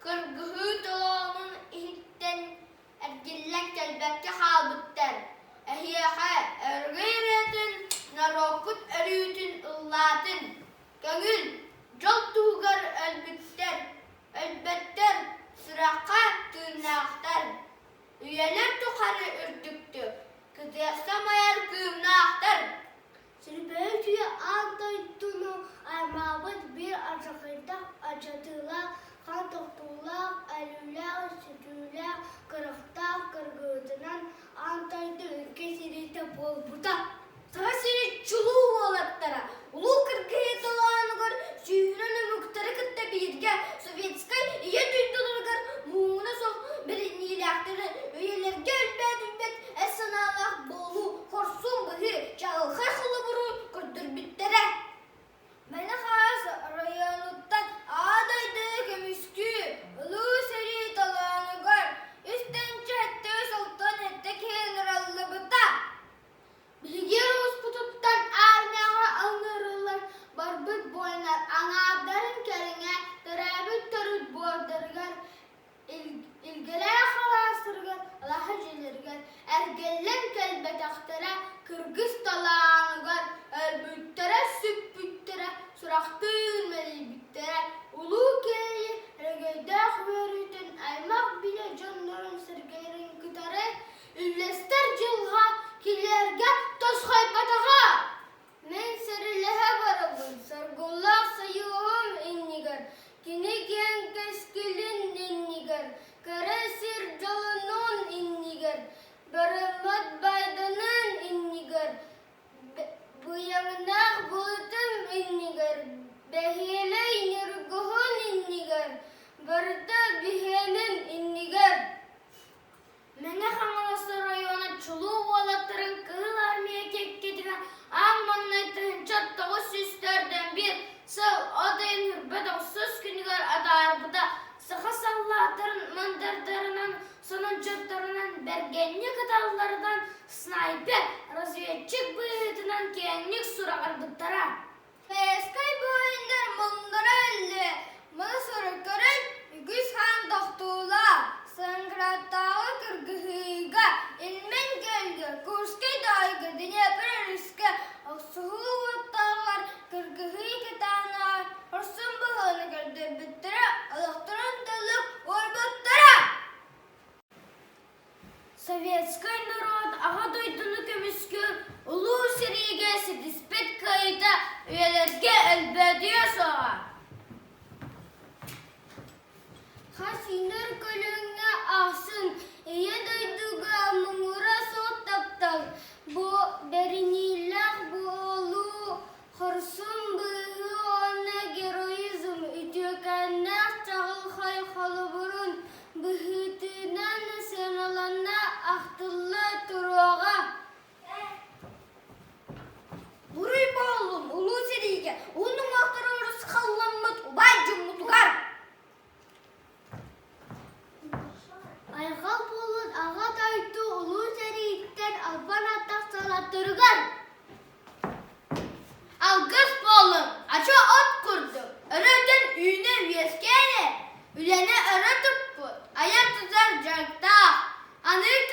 Кыргыһыы толоонун иһиттэн эргиллэн кэлбэккэ хаалбыттар. Эһиэхэ өрөгөй ырыатын, норуоккут өрүүтүн ыллаатын. Көҥүл, дьол туһугар өлбүттэр, өлбөттөр, сүрэххэ тыыннаахтар. Үйэлэр тухары үрдүктүк, кытыахса майар кыымнаахтар. Силбэһэ аан дойдуну аймаабыт биир алдьархайдаах алдьатыылаах, хаан тохтуулаах, өлүүлээх-сүтүүлээх, кырыктаах кыргыытынан аан дойду икки сэриитэ буолбута. Саха сирин чулуу уолаттара Улуу Кыргыһыы толоонугар сүүһүнэн омуктары кытта бииргэ советскай Ийэ дойдуларыгар муҥуна суох бэриниилээхтэрин үйэлэргэ өлбөөдүйбэт эр санаалаах буолуу, хорсун быһыы, чаҕылхай холобуру көрдөрбүттэрэ. Мэҥэ Хаҥалас оройуонуттан Аҕа дойдуну көмүскүү Улуу сэрии толоонугар үс тыһыынча 767 киһи ыҥырыллыбыта. Биһиги улууспутуттан армияҕа ыҥырыллан барбыт буойуннар аҥаардарын кэриҥэ төрөөбүт төрүт буордарыгар Илгэлээх алаастарыгар, алаһа дьиэлэригэр эргиллэн кэлбэтэхтэрэ, кыргыс талааныгар өлбүттэрэ-сүппүттэрэ, сурахтыын мэлийбиттэрэ. Улуу Кыайыы өрөгөйдөөх үөрүүтүн аймах-билэ дьоннорун-сэргэлэрин кытары үллэстэр дьылҕа кинилэргэ тосхойботоҕо. Мин сэрилэһэ барабын, соргуллаах сойуоһум иннигэр, кини киэҥ кэскилин иннигэр, кэрэ сир дьолунун иннигэр, барыммат байданын иннигэр, быйаҥнаах былытым иннигэр, бэһиэлэй ньургуһун иннигэр, барыта биһиэнин иннигэр. Мэҥэ Хаҥалас оройуона чулуу уолаттарын Кыһыл Армия кэккэтигэр аан маҥнай 1941 сыл от ыйын 29 күнүгэр атаарбыта. Саха саллааттарын мандардарынан, сонунчуттарынан бэргэнник ыталларынан снайпер, разведчик быһыытынан киэҥник сураҕырбыттара. Советскай буойуннар муҥнара өллө, маны сурук көрөн үгүс хаан тохтуулаах, Сталинградтааҕы кыргыһыыга, Ильмень күөлгэ, Курскай тоҕойго, Днепр өрүскэ охсуһуу уоттааҕар кыргыһыы кытаанаҕар хорсун быһыыны көрдөрбүттэрэ, олохторун толук уурбуттара. Советскай норуот Аҕа дойдуну көмүскүүр Улуу сэриигэ ситиспит кыайыыта үйэлэргэ өлбөөдүйүө суоҕа. Хас үүнэр көлүөҥҥэ ахсын Ийэ дойдуга муҥура суох таптал, бу бэриниилээх буолуу, хорсун быһыы уонна героизм үтүөкэннээх чаҕылхай холобурун быһыытынан сыаналанна, ахтылла туруоҕа. Буруй буоллун улуу сэриигэ уһун уҥуохтара урусхалламмыт убай дьоммутугар! Айхал буолун Аҕа дойду Улуу сэрииттэн албан атах салаттарыгар! Алгыс буоллун, ача от курдук, өрө-өтөн үүнэ-үөскээн эр, үлэни өрө туппут, айар-тутар дьарыктаах, аныгы.